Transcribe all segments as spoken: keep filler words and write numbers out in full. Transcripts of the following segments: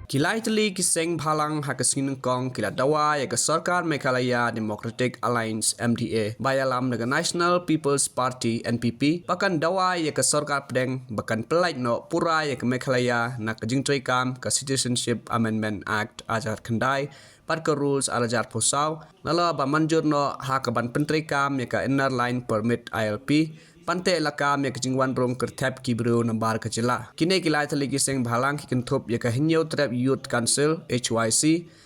Ki lai tylli ki seng bhalang ha ka sngi nyngkong ki la dawa ïa ka sorkar Meghalaya Democratic Alliance, M D A, ba ïalam da ka National People's Party, N P P, ba kan dawa ïa ka sorkar pdeng ba kan pyllait noh pura ïa ka Meghalaya na ka jingtreikam ka Citizenship Amendment Act ar hajar khyndai bad ka Rules ar hajar arphew saw, nalor ba mynjur noh ha kaban pyntreikam ïa ka Inner Line Permit, I L P, ban teh lakam ïa ka jingwan rung kyrthep ki briew nabar ka jylla. Kine ki lai tylli ki seng bhalang ki kynthup ïa ka Hynñiewtrep Youth Council, H Y C,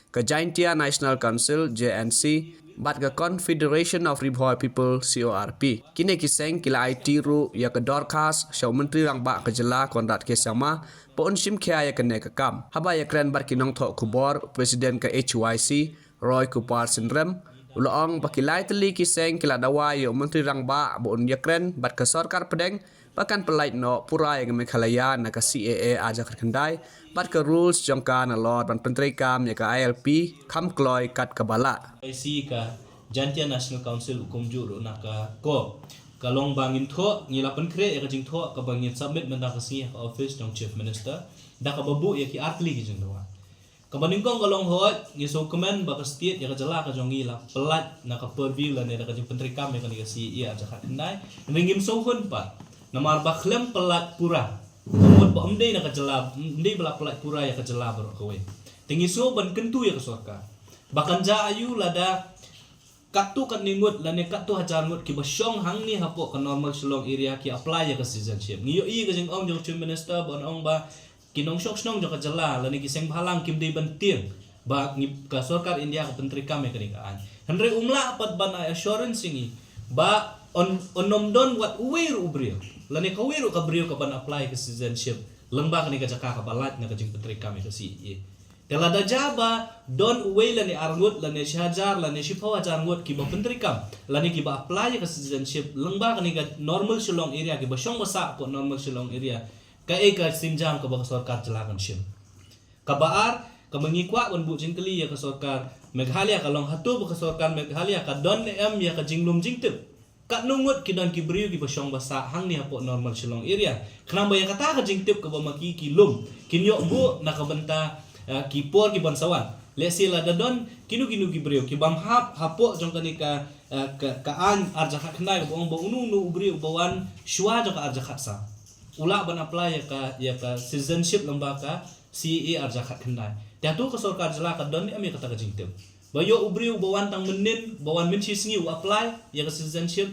ka Jaintia National Council, J N C, bad ka Confederation of Ri Bhoi People, C O R P. Kine ki seng ki la aiti ruh ïa ka dorkhas sha u Myntri Rangbah ka jylla, Conrad K Sangma, ba un shim khia ïa kane ka kam. Haba ïakren bad ki nongthoh khubor, President ka H Y C, Roy Kupar Synrem, u la ong ba ki lai tylli ki seng ki la dawa ïa u Myntri Rangbah ba un ïakren bad ka sorkar pdeng ba kan pyllait noh pura ïa ka Meghalaya na ka C A A ar hajar khyndai bad ka rules jong ka, nalor ban pyntreikam ïa ka I L P kham kloi kat kaba lah. Ai si ka Jaintia National Council u kumjuh ruh na ka COP. Ka long ba ngin thoh, ngi la pynkhreh ïa ka jingthoh kaba ngin submit mynta ka sngi ha ka office jong Chief Minister da kaba buh ïa ki ar tylli ki jingdawa. Kaba nyngkong ka long, hooid, ngi sngewkmen ba ka state, ïa ka jylla ka jong ngi la pyllait na ka purview lane da ka jingpyntreikam ïa kane ka C A A ar hajar khatkhyndai. Hynrei ngim sngewhun pat namar ba khlem pyllait pura, ka mut ba ym dei na ka jylla, ym dei ba la pyllait pura ïa ka jylla baroh kawei. Te ngi sngew ban kyntu ïa ka sorkar ba kan jia aïu lada katto katne ngut lane katto hajar ngut kiba shong hangne hapoh ka Normal Shillong Area ki apply ïa ka citizenship. Ngi ïohi ka jingong jong Chief Minister ba un ong ba ki nongshong shnong jong ka jylla lane ki seng bhalang kim dei ban tieng ba ngi, ka sorkar India ka pyntreikam ïa kane ka aiñ. Hynrei um lah pat ban ai assurance ïa ngi ba un, un ym don wat uwei ruh u briew lane kawei ruh ka briew kaban apply ka citizenship lyngba kane ka jaka kaba lait na ka jingpyntreikam ïa ka C A A. Te lada jia ba don uwei lane ar ngut lane shi hajar lane shiphew hajar ngut kiba pyntreikam lane kiba apply ïa ka citizenship lyngba kane ka Normal Shillong Area, kiba shong ba sah hapoh Normal Shillong Area, kaei ka sienjam kaba ka sorkar jylla kan shim? Kaba ar, kaba ngi kwah ban buh jingkylli ïa ka sorkar Meghalaya ka long, hato ba ka sorkar Meghalaya ka don ne em ïa ka jinglum jingtip katno ngut ki don ki briew kiba shong ba sah hangne hapoh Normal Shillong Area? Khnang ba ïa kata ka jingtip kaba ma ki ki lum, kin ïoh buh na ka bynta, eh, ki por kiban sa wan. Lehse lada don kino kino ki briew ki bym hap hapoh jong kane ka, eh, ka, ka aiñ ar hajar khatkhyndai kaba ong ba uno uno u briew uba wan shuwa jong ka ar hajar khatsaw, u lah ban apply ïa ka, ïa ka citizenship lyngba ka C A A ar hajar khatkhyndai. Te hato ka sorkar jylla ka don ne em ïa kata ka jingtip? Ba ïoh u briew ba wan tang mynnin, ba wan mynshisngi u apply ïa ka citizenship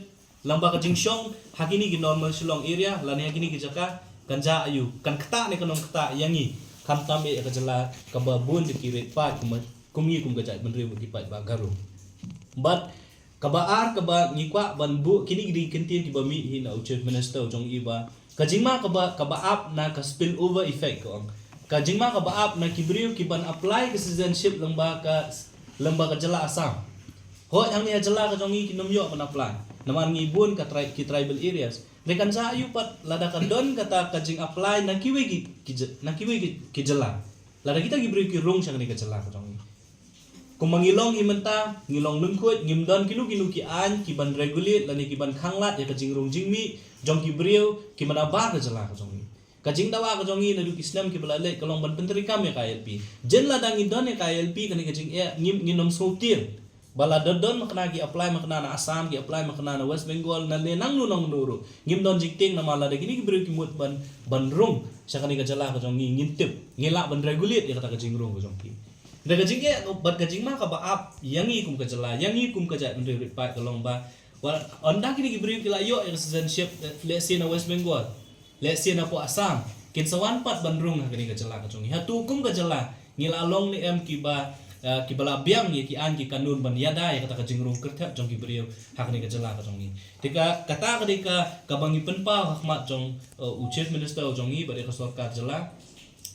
lyngba ka jingshong ha kine ki Normal Shillong Area lane ha kine ki jaka, kan jia aïu? Kan ktah ne kan ym ktah ïa ngi, khamtam ïa ka jylla kaba bun da ki riewpaid kum, kum ngi kum ka jaitbynriew bad ki paidbah Garo? Bad kaba ar kaba ngi kwah ban buh, kine ki dei ki kyntien kiba mih hi na u Chief Minister u jong i ba ka jingma kaba, kaba ap na ka spill over effect, ka ong. Ka jingma kaba ap na ki briew kiban apply ka citizenship lyngba ka, lyngba ka jylla Assam. Hooid, hangne ha jylla ka jong ngi kin ym ïoh ban apply namar ngi bun ka tri-, ki tribal areas. Hynrei kan jia aïu pat lada ka don kata ka jing apply na kiwei ki, ki jy-, na kiwei ki, ki jylla? Lada kita ki briew ki rung sha kane ka jylla ka jong ngi. Kumba ngi long hi mynta, ngi long lyngkhuid, ngim don kino kino ki aiñ kiban regulate lane kiban khanglad ïa ka jingrung jingmih jong ki briew kiba nabar ka jylla ka jong ngi. Ka jingdawa ka jong ngi naduh ki snem kiba la leit ka long ban pyntreikam ïa ka I L P. Jin lada ngi don ïa ka I L P, kane ka jingeh ngim, ngin ym sngewtieng. Ba lada don makna ki apply makna na Assam, ki apply makna na West Bengal, na ne nangno nangno ruh, ngim don jingtieng namar lada kine ki briew ki mut ban, ban rung sha kane ka jylla ka jong ngi, ngin tip, ngi lah ban regulate ïa kata ka jingrung ka jong ki. Hynrei ka jingeh bad ka jingma kaba ap ïa ngi kum ka jylla, ïa ngi kum ka jaitbynriew riewpaid ka long ba, wat ynda kine ki briew ki la ïoh ïa ka citizenship, eh, lehse na West Bengal, lehse napoh Assam, kin sa wan pat ban rung ha kane ka jylla ka jong ngi. Hato kum ka jylla ngi la long ne em kiba, eh, kiba la biang ïa ki aiñ ki kanun ban ïada ïa kata ka jingrung kyrthep jong ki briew ha kane ka jylla ka jong ngi? Te ka, kata ka dei ka, kaba ngi pynpaw ha khmat jong, eh, u Chief Minister u jong ngi bad ïa ka sorkar jylla,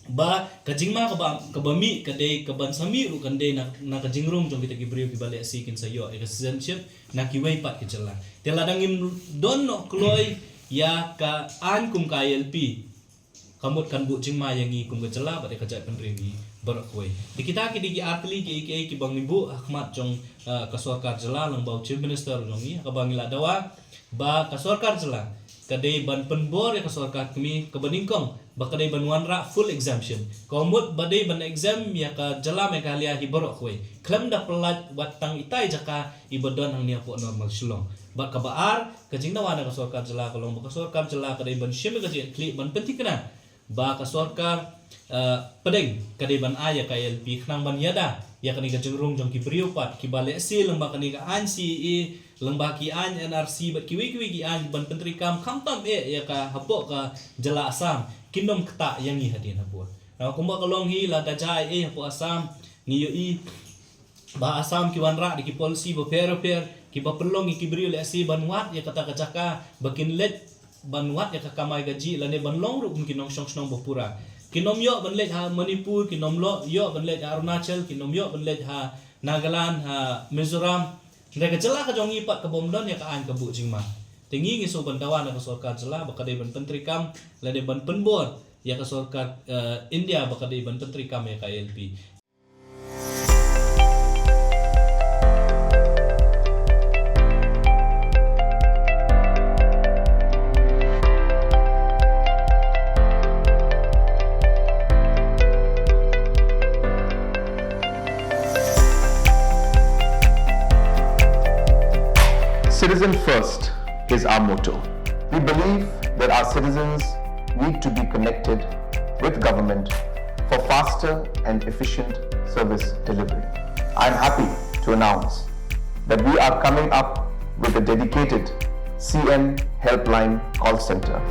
ba ka jingma kaba, kaba mih ka dei, kaban sa mih ruh kan dei na, na ka jingrung jong kita ki briew kiba lehse kin sa ïoh ïa ka citizenship na kiwei pat ki jylla. Te lada ngim don noh kloi ïa ka aiñ kum ka I L P, ka mut kan buh jingma ïa ngi kum ka jylla bad ïa ka jaitbynriew ngi baroh kawei. Te kita ki dei ki ar tylli kiei kiei kiba ngi buh ha khmat jong, eh, ka sorkar jylla lyngba u Chief Minister u jong ngi, ha kaba ngi la dawa ba ka sorkar jylla ka dei ban pynbor ïa ka sorkar kmie kaba nyngkong ba ka dei ban wanrah full exemption. Ka mut ba dei ban exempt ïa ka jylla Meghalaya hi baroh kawei, khlem da pyllait wat tang itai jaka iba don hangne hapoh normal Shillong. Bad kaba ar, ka jingdawa na ka sorkar jylla ka long ba ka sorkar jylla ka dei ban shim ïa ka jingkitkhlieh ban pynthikna ba ka sorkar, eh, pdeng ka dei ban ai ïa ka I L P khnang ban ïada ïa kane ka jingrung jong ki briew pat kiba lehse lyngba kane ka aiñ C A A, lyngba ki aiñ N R C bad kiwei kiwei ki aiñ ban pyntreikam khamtam eh ïa ka hapoh ka jylla Assam, kin ym ktah ïa ngi hadien habud. Na kumba ka long hi, lada jia ei ei hapoh Assam, ngi ïohi ba Assam ki wanrah da ki policy bapher bapher kiba pynlong ïa ki briew lehse ban wad ïa kata ka jaka ba kin leit ban wad ïa ka kamai kajih lane ban long ruh kum ki nongshong shnong bapura. Kin ym ïoh ban leit ha Manipur, kin ym lo-, ïoh ban leit ha Arunachal, kin ym ïoh ban leit ha Nagaland, ha Mizoram. Hynrei ka jylla ka jong ngi pat ka bym don ïa ka aiñ ka buh jingma. Te ngi ngi shu ban dawa na ka sorkar jylla ba ka dei ban pyntreikam lane ban pynbor ïa ka sorkar, eh, India ba ka dei ban pyntreikam ïa ka I L P. Citizen first is our motto. We believe that our citizens need to be connected with government for faster and efficient service delivery. I'm happy to announce that we are coming up with a dedicated C M Helpline call center.